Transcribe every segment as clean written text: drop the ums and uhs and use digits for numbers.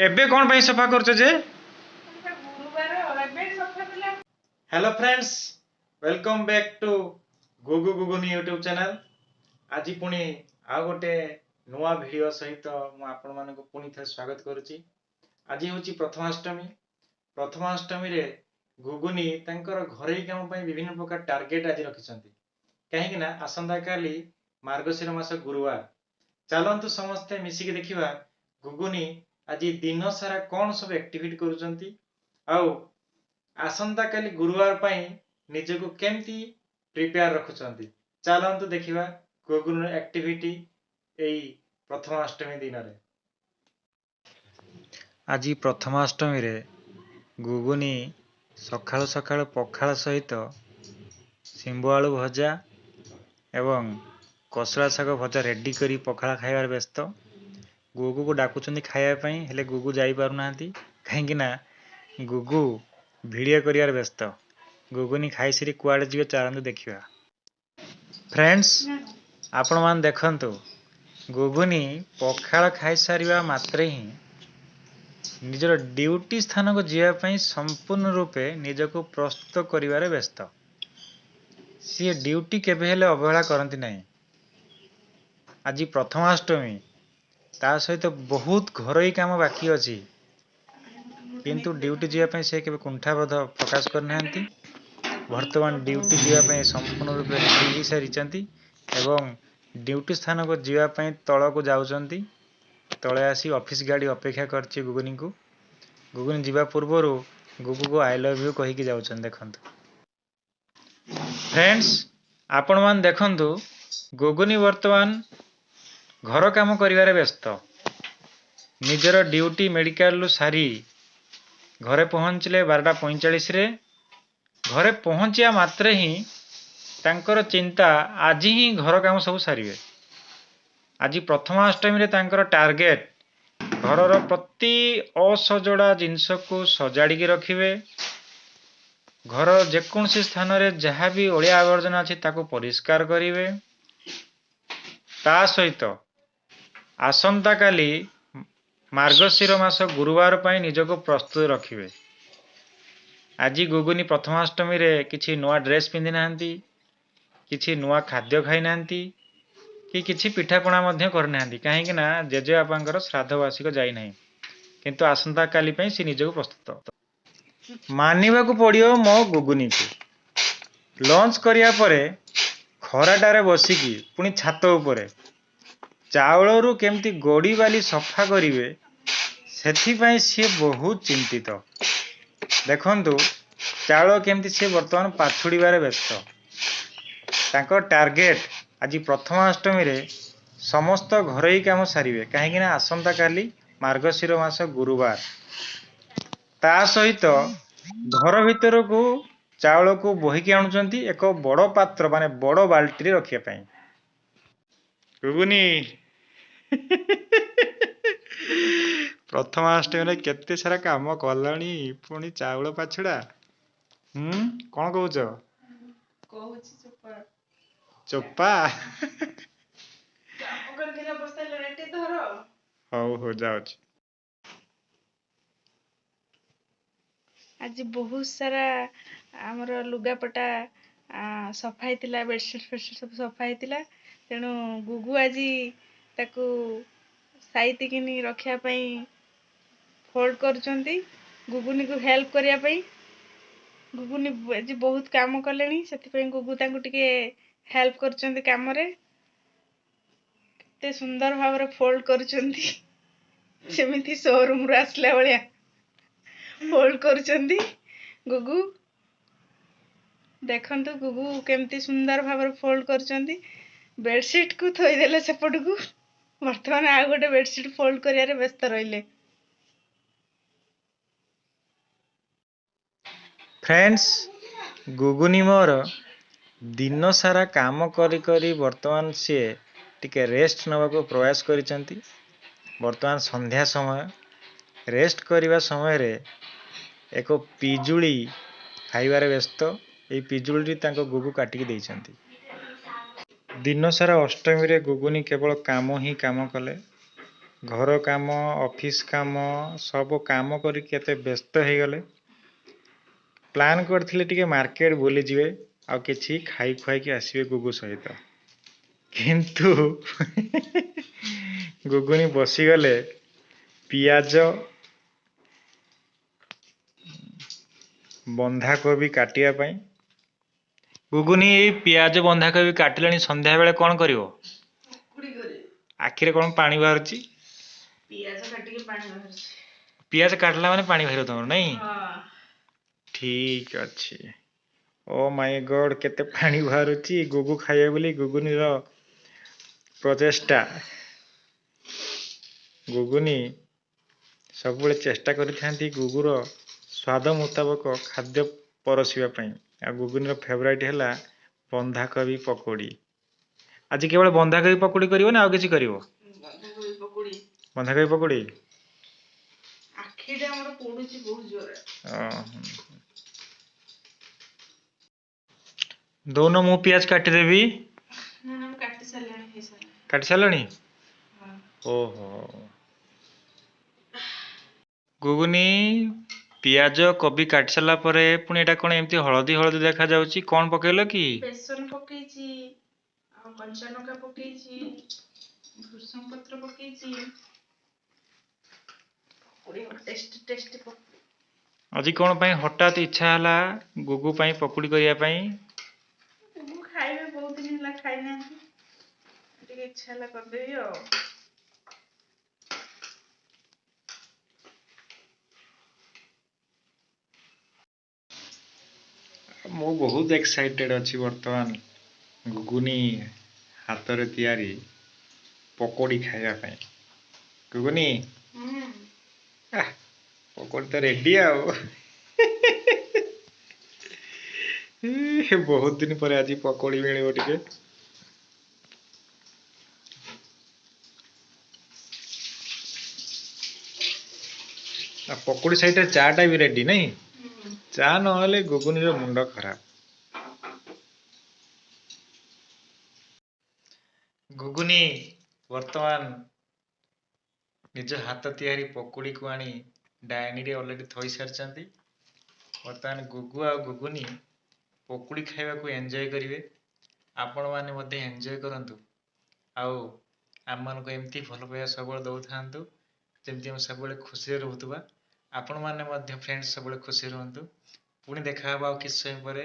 ଏବେ କ'ଣ ପାଇଁ ସଫା କରୁଛ ଯେ? ଗୁରୁବାର ଏବେ ସଫା କଲେ। Hello friends, welcome back to Gugu Guguni YouTube channel. ଆଜି ପୁଣି ଆଉ ଗୋଟେ ନୂଆ ଭିଡ଼ିଓ ସହିତ ମୁଁ ଆପଣମାନଙ୍କୁ ପୁଣି ଥରେ ସ୍ୱାଗତ କରୁଛି। ଆଜି ହେଉଛି ପ୍ରଥମାଷ୍ଟମୀ। ପ୍ରଥମାଷ୍ଟମୀରେ ଗୁଗୁନି ତାଙ୍କର ଘରୋଇ କାମ ପାଇଁ ବିଭିନ୍ନ ପ୍ରକାର ଟାର୍ଗେଟ ଆଜି ରଖିଛନ୍ତି, କାହିଁକି ନା ଆସନ୍ତାକାଲି ମାର୍ଗଶିର ମାସ ଗୁରୁବାର। ଚାଲନ୍ତୁ ସମସ୍ତେ ମିଶିକି ଦେଖିବା ଗୁଗୁନି ଆଜି ଦିନ ସାରା କ'ଣ ସବୁ ଆକ୍ଟିଭିଟି କରୁଛନ୍ତି ଆଉ ଆସନ୍ତାକାଲି ଗୁରୁବାର ପାଇଁ ନିଜକୁ କେମିତି ପ୍ରିପେୟାର ରଖୁଛନ୍ତି। ଚାଲନ୍ତୁ ଦେଖିବା ଗୁଗୁନିର ଆକ୍ଟିଭିଟି ଏଇ ପ୍ରଥମାଷ୍ଟମୀ ଦିନରେ। ଆଜି ପ୍ରଥମାଷ୍ଟମୀରେ ଗୁଗୁନି ସକାଳୁ ସକାଳୁ ପଖାଳ ସହିତ ଶିମ୍ବ ଆଳୁ ଭଜା ଏବଂ କୋଶଳା ଶାଗ ଭଜା ରେଡ଼ି କରି ପଖାଳ ଖାଇବାରେ ବ୍ୟସ୍ତ। ଗୁଗୁକୁ ଡାକୁଛନ୍ତି ଖାଇବା ପାଇଁ, ହେଲେ ଗୁଗୁ ଯାଇପାରୁନାହାନ୍ତି, କାହିଁକି ନା ଗୁଗୁ ଭିଡ଼ିଓ କରିବାରେ ବ୍ୟସ୍ତ। ଗୁଗୁନି ଖାଇସାରି କୁଆଡ଼େ ଯିବେ, ଚାଲନ୍ତୁ ଦେଖିବା। ଫ୍ରେଣ୍ଡସ୍, ଆପଣମାନେ ଦେଖନ୍ତୁ, ଗୁଗୁନି ପଖାଳ ଖାଇସାରିବା ମାତ୍ରେ ହିଁ ନିଜର ଡ୍ୟୁଟି ସ୍ଥାନକୁ ଯିବା ପାଇଁ ସମ୍ପୂର୍ଣ୍ଣ ରୂପେ ନିଜକୁ ପ୍ରସ୍ତୁତ କରିବାରେ ବ୍ୟସ୍ତ। ସିଏ ଡ୍ୟୁଟି କେବେ ହେଲେ ଅବହେଳା କରନ୍ତି ନାହିଁ। ଆଜି ପ୍ରଥମାଷ୍ଟମୀ, ତା ସହିତ ବହୁତ ଘରୋଇ କାମ ବାକି ଅଛି, କିନ୍ତୁ ଡ୍ୟୁଟି ଯିବା ପାଇଁ ସେ କେବେ କୁଣ୍ଠାବୋଧ ପ୍ରକାଶ କରିନାହାନ୍ତି। ବର୍ତ୍ତମାନ ଡ୍ୟୁଟି ଯିବା ପାଇଁ ସମ୍ପୂର୍ଣ୍ଣ ରୂପେ ରେଡ଼ି ହେଇସାରିଛନ୍ତି ଏବଂ ଡ୍ୟୁଟି ସ୍ଥାନକୁ ଯିବା ପାଇଁ ତଳକୁ ଯାଉଛନ୍ତି। ତଳେ ଆସି ଅଫିସ ଗାଡ଼ି ଅପେକ୍ଷା କରିଛି ଗୁଗୁନିକୁ। ଗୁଗୁନି ଯିବା ପୂର୍ବରୁ ଗୁଗୁକୁ I love you କହିକି ଯାଉଛନ୍ତି। ଦେଖନ୍ତୁ ଫ୍ରେଣ୍ଡସ୍, ଆପଣମାନେ ଦେଖନ୍ତୁ, ଗୁଗୁନି ବର୍ତ୍ତମାନ ଘର କାମ କରିବାରେ ବ୍ୟସ୍ତ। ନିଜର ଡ୍ୟୁଟି ମେଡ଼ିକାଲରୁ ସାରି ଘରେ ପହଞ୍ଚିଲେ 12ଟା 45ରେ। ଘରେ ପହଞ୍ଚିବା ମାତ୍ରେ ହିଁ ତାଙ୍କର ଚିନ୍ତା, ଆଜି ହିଁ ଘର କାମ ସବୁ ସାରିବେ। ଆଜି ପ୍ରଥମାଷ୍ଟମୀରେ ତାଙ୍କର ଟାର୍ଗେଟ, ଘରର ପ୍ରତି ଅସଜଡ଼ା ଜିନିଷକୁ ସଜାଡ଼ିକି ରଖିବେ, ଘରର ଯେକୌଣସି ସ୍ଥାନରେ ଯାହା ବି ଅଳିଆ ଆବର୍ଜନା ଅଛି ତାକୁ ପରିଷ୍କାର କରିବେ। ତା ସହିତ ଆସନ୍ତାକାଲି ମାର୍ଗଶିର ମାସ ଗୁରୁବାର ପାଇଁ ନିଜକୁ ପ୍ରସ୍ତୁତ ରଖିବେ। ଆଜି ଗୁଗୁନି ପ୍ରଥମାଷ୍ଟମୀରେ କିଛି ନୂଆ ଡ୍ରେସ୍ ପିନ୍ଧି ନାହାନ୍ତି, କିଛି ନୂଆ ଖାଦ୍ୟ ଖାଇନାହାନ୍ତି କି କିଛି ପିଠାପଣା ମଧ୍ୟ କରିନାହାନ୍ତି, କାହିଁକି ନା ଜେଜେବାପାଙ୍କର ଶ୍ରାଦ୍ଧ ବାର୍ଷିକ ଯାଇନାହିଁ। କିନ୍ତୁ ଆସନ୍ତାକାଲି ପାଇଁ ସେ ନିଜକୁ ପ୍ରସ୍ତୁତ। ମାନିବାକୁ ପଡ଼ିବ ମୋ ଗୁଗୁନିକୁ, ଲଞ୍ଚ କରିବା ପରେ ଖରାଟାରେ ବସିକି ପୁଣି ଛାତ ଉପରେ ଚାଉଳରୁ କେମିତି ଗୋଡ଼ି ବାଲି ସଫା କରିବେ, ସେଥିପାଇଁ ସିଏ ବହୁତ ଚିନ୍ତିତ। ଦେଖନ୍ତୁ, ଚାଉଳ କେମିତି ସିଏ ବର୍ତ୍ତମାନ ପାଛୁଡ଼ିବାରେ ବ୍ୟସ୍ତ। ତାଙ୍କ ଟାର୍ଗେଟ, ଆଜି ପ୍ରଥମାଷ୍ଟମୀରେ ସମସ୍ତ ଘରୋଇ କାମ ସାରିବେ, କାହିଁକି ନା ଆସନ୍ତାକାଲି ମାର୍ଗଶିର ମାସ ଗୁରୁବାର। ତା ସହିତ ଘର ଭିତରକୁ ଚାଉଳକୁ ବୋହିକି ଆଣୁଛନ୍ତି ଏକ ବଡ଼ ପାତ୍ର, ମାନେ ବଡ଼ ବାଲ୍ଟିରେ ରଖିବା ପାଇଁ। ଗୁଗୁନି ପ୍ରଥମାଷ୍ଟମୀରେ କେତେ ସାରା କାମ କଲାଣି, ପୁଣି ଚାଉଳ ପାଛୁଡ଼ା। ହୁଁ, କ'ଣ କହୁଛ? କହୁଛି ଚୋପା। ଚୋପା। କାମ କରିକି ଅବସ୍ଥା ହେଲାଣି, ଟିକେ ଧର। ହଉ ହଉ, ଯାଉଛି। ଆଜି ବହୁତ ସାରା ଆମର ଲୁଗାପଟା ସଫା ହେଇଥିଲା, ବେଡ଼ସିଟ୍ ଫେଡ଼ସିଟ୍ ସବୁ ସଫା ହେଇଥିଲା। ତେଣୁ ଗୁଗୁ ଆଜି ତାକୁ ସାଇତିକିନି ରଖିବା ପାଇଁ ଫୋଲ୍ଡ କରୁଛନ୍ତି। ଗୁଗୁନିକୁ ହେଲ୍ପ କରିବା ପାଇଁ, ଗୁଗୁନି ଆଜି ବହୁତ କାମ କଲେଣି, ସେଥିପାଇଁ ଗୁଗୁ ତାଙ୍କୁ ଟିକେ ହେଲ୍ପ କରୁଛନ୍ତି କାମରେ। କେତେ ସୁନ୍ଦର ଭାବରେ ଫୋଲ୍ଡ କରୁଛନ୍ତି, ସେମିତି ସୋରୁମରୁ ଆସିଲା ଭଳିଆ ଫୋଲ୍ଡ କରୁଛନ୍ତି ଗୁଗୁ। ଦେଖନ୍ତୁ ଗୁଗୁ କେମିତି ସୁନ୍ଦର ଭାବରେ ଫୋଲ୍ଡ କରୁଛନ୍ତି। ବେଡ଼ସିଟ୍କୁ ଥୋଇଦେଲେ ସେପଟକୁ, ବର୍ତ୍ତମାନ ଆଉ ଗୋଟେ ବେଡ଼ସିଟ୍ ଫୋଲ୍ଡ କରିବାରେ ବ୍ୟସ୍ତ ରହିଲେ। ଫ୍ରେଣ୍ଡସ୍, ଗୁଗୁନି ମୋର ଦିନ ସାରା କାମ କରି କରି ବର୍ତ୍ତମାନ ସିଏ ଟିକେ ରେଷ୍ଟ ନେବାକୁ ପ୍ରୟାସ କରିଛନ୍ତି। ବର୍ତ୍ତମାନ ସନ୍ଧ୍ୟା ସମୟ। ରେଷ୍ଟ କରିବା ସମୟରେ ଏକ ପିଜୁଳି ଖାଇବାରେ ବ୍ୟସ୍ତ। ଏଇ ପିଜୁଳିଟି ତାଙ୍କ ଗୁଗୁ କାଟିକି ଦେଇଛନ୍ତି। ଦିନସାରା ଅଷ୍ଟମୀରେ ଗୁଗୁନି କେବଳ କାମ ହିଁ କାମ କଲେ। ଘର କାମ, ଅଫିସ୍ କାମ, ସବୁ କାମ କରିକି ଏତେ ବ୍ୟସ୍ତ ହେଇଗଲେ। ପ୍ଲାନ୍ କରିଥିଲେ ଟିକେ ମାର୍କେଟ ବୁଲିଯିବେ ଆଉ କିଛି ଖାଇ ଖୁଆଇକି ଆସିବେ ଗୁଗୁ ସହିତ, କିନ୍ତୁ ଗୁଗୁନି ବସିଗଲେ ପିଆଜ ବନ୍ଧାକୋବି କାଟିବା ପାଇଁ। ଗୁଗୁନି, ଏଇ ପିଆଜ ବନ୍ଧାକୋବି କାଟିଲେଣି, ସନ୍ଧ୍ୟାବେଳେ କ'ଣ କରିବ? ଆଖିରେ କ'ଣ ପାଣି ବାହାରୁଛି? ପିଆଜ କାଟିକି ପାଣି ବାହାରୁଛି। ପିଆଜ କାଟିଲା ମାନେ ପାଣି ବାହାରିବ ତମର, ନାଇଁ? ଠିକ ଅଛି। ଓ ମାଇ ଗଡ୍, କେତେ ପାଣି ବାହାରୁଛି! ଗୁଗୁ ଖାଇବେ ବୋଲି ଗୁଗୁନିର ପ୍ରଚେଷ୍ଟା। ଗୁଗୁନି ସବୁବେଳେ ଚେଷ୍ଟା କରିଥାନ୍ତି ଗୁଗୁର ସ୍ୱାଦ ମୁତାବକ ଖାଦ୍ୟ ପରସିବା ପାଇଁ, ଆଉ ଗୁଗୁନିର ଫେଭରାଇଟ୍ ହେଲା ବନ୍ଧାକୋବି ପକୋଡ଼ି। ଆଜି କେବଳ ବନ୍ଧାକୋବି ପକୋଡ଼ି କରିବ ନା ଆଉ କିଛି କରିବ? ବନ୍ଧାକୋବି ପକୋଡ଼ି। ବନ୍ଧାକୋବି ପକୋଡ଼ି। ଆଖିଟା ଆମର ପୋଡୁଛି ବହୁତ ଜୋରରେ। ଦଉନ, ମୁଁ ପିଆଜ କାଟିଦେବି। ନା ନା, ମୁଁ କାଟି ସାରିଲିଣି, ହେଇସାରିଲାଣି। କାଟି ସାରିଲଣି? ଓହୋ। ଗୁଗୁନି ପିଆଜ କୋବି କାଟି ସାରିଲା ପରେ ପୁଣି ଏଇଟା କ'ଣ ଏମିତି ହଳଦୀ ହଳଦୀ ଦେଖାଯାଉଛି? କ'ଣ ପକେଇଲ କି? ବେସନ ପକେଇଛି ଆଉ କଞ୍ଚା ଲଙ୍କା ପକେଇଛି, ଭୃସଙ୍ଗ ପତ୍ର ପକେଇଛି। ପକୁଡ଼ି ଟେଷ୍ଟି ଟେଷ୍ଟି ପକୁଡ଼ି। ଆଜି କ'ଣ ପାଇଁ ହଠାତ୍ ଇଚ୍ଛା ହେଲା ଗୁଗୁ ପାଇଁ ପକୁଡ଼ି କରିବା ପାଇଁ? ଗୁଗୁ ଖାଇବେ, ବହୁତ ଦିନ ହେଲା ଖାଇନାହାନ୍ତି, ଟିକେ ଇଚ୍ଛା ହେଲା କରିଦେବି ଆଉ। ମୁଁ ବହୁତ ଏକ୍ସାଇଟେଡ୍ ଅଛି ବର୍ତ୍ତମାନ ଗୁଗୁନି ହାତରେ ତିଆରି ପକୋଡ଼ି ଖାଇବା ପାଇଁ। ଗୁଗୁନି, ପକୋଡ଼ି ତ ରେଡି ଆଉ। ବହୁତ ଦିନ ପରେ ଆଜି ପକୋଡ଼ି ମିଳିବ ଟିକେ। ପକୋଡ଼ି ସାଇଡ଼ରେ ଚା ଟା ବି ରେଡି, ନାଇଁ? ଚା ନହେଲେ ଗୁଗୁନିର ମୁଣ୍ଡ ଖରାପ। ଗୁଗୁନି ବର୍ତ୍ତମାନ ନିଜ ହାତ ତିଆରି ପକୁଡ଼ିକୁ ଆଣି ଡାଇନିରେ ଅଲରେଡ଼ି ଥୋଇ ସାରିଛନ୍ତି। ବର୍ତ୍ତମାନ ଗୁଗୁ ଆଉ ଗୁଗୁନି ପକୁଡ଼ି ଖାଇବାକୁ ଏନ୍ଜୟ କରିବେ। ଆପଣମାନେ ମଧ୍ୟ ଏନ୍ଜୟ କରନ୍ତୁ ଆଉ ଆମମାନଙ୍କୁ ଏମିତି ଭଲ ପାଇବା ସବୁବେଳେ ଦେଉଥାନ୍ତୁ, ଯେମିତି ଆମେ ସବୁବେଳେ ଖୁସିରେ ରହୁଥିବା। ଆପଣମାନେ ମଧ୍ୟ ଫ୍ରେଣ୍ଡସ୍ ସବୁବେଳେ ଖୁସି ରୁହନ୍ତୁ। ପୁଣି ଦେଖା ହେବ ଆଉ କିଛି ସମୟ ପରେ,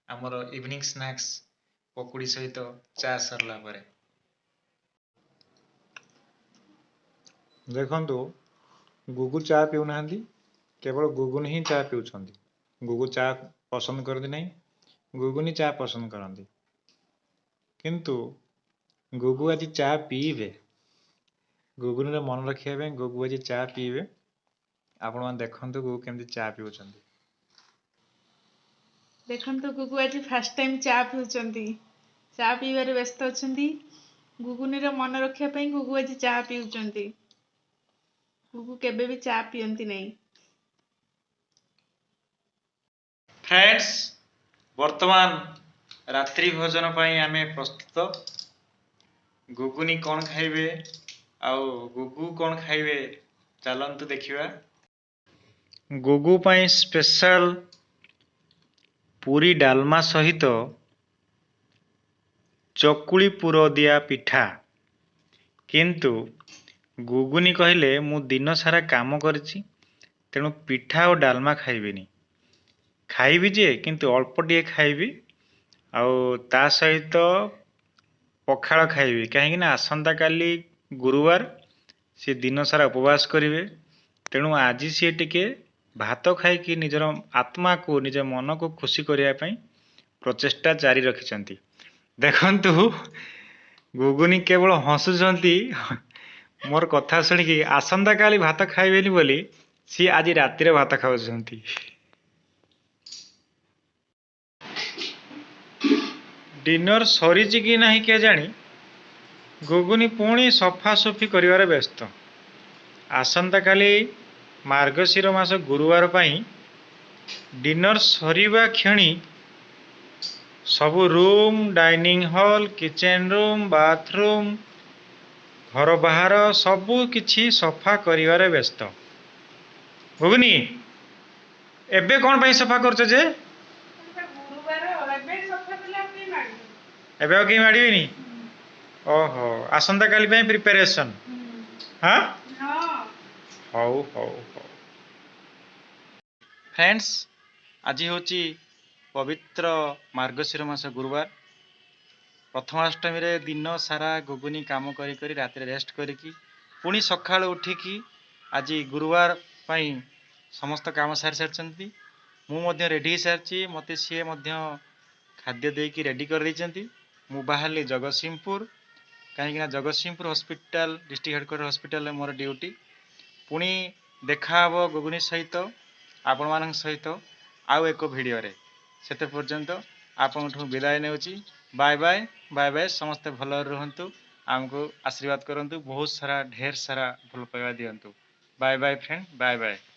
ଆମର ଇଭିନିଂ ସ୍ନାକ୍ସ ପକୁଡ଼ି ସହିତ ଚା ସରିଲା ପରେ। ଦେଖନ୍ତୁ, ଗୁଗୁ ଚା ପିଉନାହାନ୍ତି, କେବଳ ଗୁଗୁନି ହିଁ ଚା ପିଉଛନ୍ତି। ଗୁଗୁ ଚା ପସନ୍ଦ କରନ୍ତି ନାହିଁ, ଗୁଗୁନି ଚା ପସନ୍ଦ କରନ୍ତି। କିନ୍ତୁ ଗୁଗୁ ଆଜି ଚା ପିଇବେ। ଗୁଗୁନିର ମନ ରଖିବା ପାଇଁ ଗୁଗୁ ଆଜି ଚା ପିଇବେ। ଆପଣମାନେ ଦେଖନ୍ତୁ ଗୁଗୁ କେମିତି ଚା ପିଉଛନ୍ତି। ଦେଖନ୍ତୁ, ଗୁଗୁ ଆଜି ଫାର୍ଷ୍ଟ ଟାଇମ୍ ଚା ପିଉଛନ୍ତି, ଚା ପିଇବାରେ ବ୍ୟସ୍ତ ଅଛନ୍ତି। ଗୁଗୁନିର ମନ ରଖିବା ପାଇଁ ଗୁଗୁ ଆଜି ଚା ପିଉଛନ୍ତି। ଗୁଗୁ କେବେ ବି ଚା ପିଅନ୍ତି ନାହିଁ। ଫ୍ରେଣ୍ଡସ୍, ବର୍ତ୍ତମାନ ରାତ୍ରି ଭୋଜନ ପାଇଁ ଆମେ ପ୍ରସ୍ତୁତ। ଗୁଗୁନି କ'ଣ ଖାଇବେ ଆଉ ଗୁଗୁ କ'ଣ ଖାଇବେ, ଚାଲନ୍ତୁ ଦେଖିବା। ଗୁଗୁ ପାଇଁ ସ୍ପେଶାଲ ପୁରୀ ଡାଲମା ସହିତ ଚକୁଳି ପୁର ଦିଆ ପିଠା। କିନ୍ତୁ ଗୁଗୁନି କହିଲେ, ମୁଁ ଦିନ ସାରା କାମ କରିଛି, ତେଣୁ ପିଠା ଆଉ ଡାଲମା ଖାଇବିନି। ଖାଇବି ଯେ, କିନ୍ତୁ ଅଳ୍ପ ଟିକେ ଖାଇବି ଆଉ ତା ସହିତ ପଖାଳ ଖାଇବି, କାହିଁକି ନା ଆସନ୍ତାକାଲି ଗୁରୁବାର, ସେ ଦିନ ସାରା ଉପବାସ କରିବେ। ତେଣୁ ଆଜି ସିଏ ଟିକେ ଭାତ ଖାଇକି ନିଜର ଆତ୍ମାକୁ, ନିଜ ମନକୁ ଖୁସି କରିବା ପାଇଁ ପ୍ରଚେଷ୍ଟା ଜାରି ରଖିଛନ୍ତି। ଦେଖନ୍ତୁ, ଗୁଗୁନି କେବଳ ହସୁଛନ୍ତି ମୋର କଥା ଶୁଣିକି। ଆସନ୍ତାକାଲି ଭାତ ଖାଇବେନି ବୋଲି ସିଏ ଆଜି ରାତିରେ ଭାତ ଖାଉଛନ୍ତି। ଡିନର ସରିଛି କି ନାହିଁ କେଜାଣି, ଗୁଗୁନି ପୁଣି ସଫାସୁଫି କରିବାରେ ବ୍ୟସ୍ତ। ଆସନ୍ତାକାଲି ମାର୍ଗଶିର ମାସ ଗୁରୁବାର ପାଇଁ ଡିନର ସରିବା କ୍ଷଣି ସବୁ room, dining hall, kitchen room, bathroom, ଘର ବାହାର ସବୁ କିଛି ସଫା କରିବାରେ ବ୍ୟସ୍ତ। ଘୁଗୁନି, ଏବେ କ'ଣ ପାଇଁ ସଫା କରୁଛ ଯେ? ଗୁରୁବାର ଏବେ ସଫା କଲେ ଆଉ କେହି ମାଡ଼ିବେନି। ଏବେ ଆଉ କେହି ମାଡ଼ିବେନି? ଓହୋ, ଆସନ୍ତାକାଲି ପାଇଁ ପ୍ରିପାରେସନ୍? ହଁ। ହଁ। ହଉ ହଉ ହଉ। ଫ୍ରେଣ୍ଡସ୍, ଆଜି ହେଉଛି ପବିତ୍ର ମାର୍ଗଶିର ମାସ ଗୁରୁବାର। ପ୍ରଥମାଷ୍ଟମୀରେ ଦିନ ସାରା ଗୁଗୁନି କାମ କରି କରି ରାତିରେ ରେଷ୍ଟ କରିକି ପୁଣି ସକାଳୁ ଉଠିକି ଆଜି ଗୁରୁବାର ପାଇଁ ସମସ୍ତ କାମ ସାରି ସାରିଛନ୍ତି। ମୁଁ ମଧ୍ୟ ରେଡ଼ି ହେଇସାରିଛି। ମୋତେ ସିଏ ମଧ୍ୟ ଖାଦ୍ୟ ଦେଇକି ରେଡ଼ି କରିଦେଇଛନ୍ତି। ମୁଁ ବାହାରିଲି ଜଗତସିଂହପୁର, କାହିଁକିନା ଜଗତସିଂହପୁର ହସ୍ପିଟାଲ, ଡିଷ୍ଟ୍ରିକ୍ଟ ହେଡ଼କ୍ୱାର୍ଟର ହସ୍ପିଟାଲରେ ମୋର ଡ୍ୟୁଟି। ପୁଣି ଦେଖା ହେବ ଗୁଗୁନି ସହିତ, ଆପଣମାନଙ୍କ ସହିତ ଆଉ ଏକ ଭିଡ଼ିଓରେ। ସେତେ ପର୍ଯ୍ୟନ୍ତ ଆପଣଙ୍କଠୁ ବିଦାୟ ନେଉଛି। Bye bye, bye bye. ସମସ୍ତେ ଭଲରେ ରୁହନ୍ତୁ, ଆମକୁ ଆଶୀର୍ବାଦ କରନ୍ତୁ, ବହୁତ ସାରା ଢେର ସାରା ଭଲ ପାଇବା ଦିଅନ୍ତୁ। Bye bye friend, bye bye.